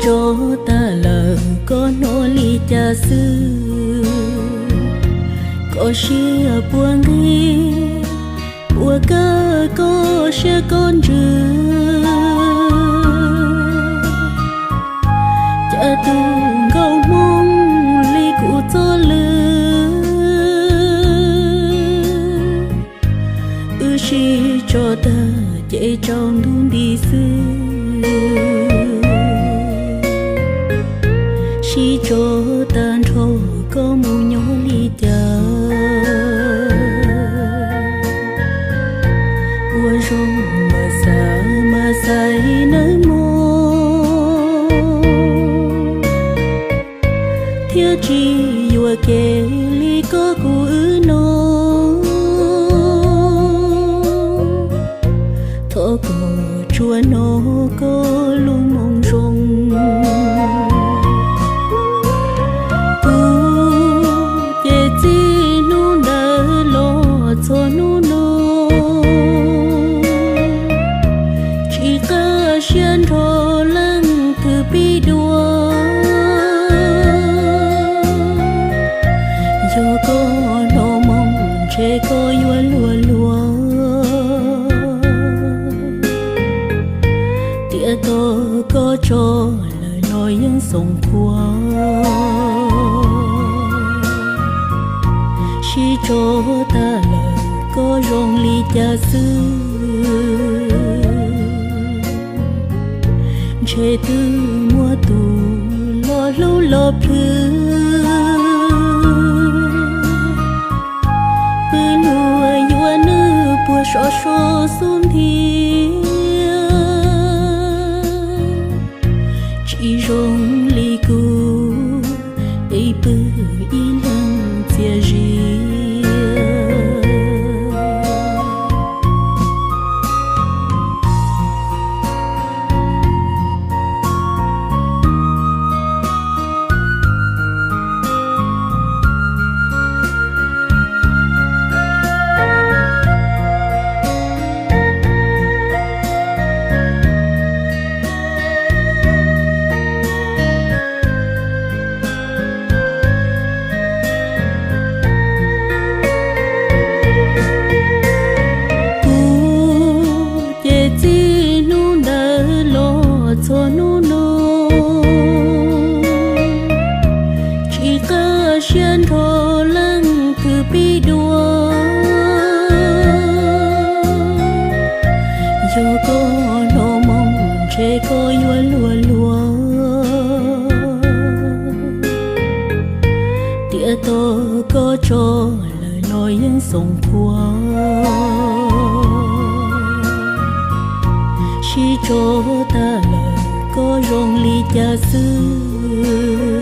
Tso tag lawm koj hnov li cas xwb? Koj siab puas nqig, puas kawg koj siab koj ntsws? Cas tus nkauj Hmoob li kuv txoj lw, wb sib tso tag ces tsaus ntuj nti xwb. Sib tso tag nrho koj mus nyob li cas? Ua zoo mas xav mas xaiv nawb mog, thiaj tsis yuam kev li koj kuv wb no. Thov kom tsuas hnov koj lub moo zoo. Kuv ces txij hnub ntawd los txog hnub no, tsis qab siab nrho leej twg pib dua. Yog koj hnov moo ntshe koj yuav luag luag, tiam tos koj tso lawm los yeej xoom qhuav. Sib tso tag lawm koj zoo li cas xwb? Ntshe twb muaj tus los hlub los plhws, pw luag yuav nws puag saum so xub ntiag. Tsis zoo li kuv, es pw ib leeg txias zias. Kuv ces txij hnub ntawd los txog hnub no, tsis qab siab nrho leej twg pib dua. Yog koj hnov moo ntshe koj yuav luag luag, tiam tos koj tso lawm los yeej xoom qhuav. Sib tso tag lawm koj zoo li cas xwb?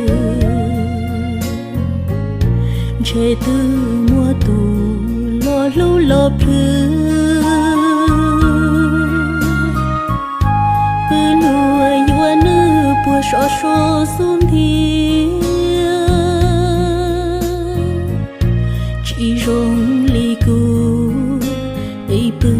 Ntshe twb muaj tus los hlub los plhws, pw luag yuav nws puag saum so xub ntiag. Tsis zoo li kuv, es pw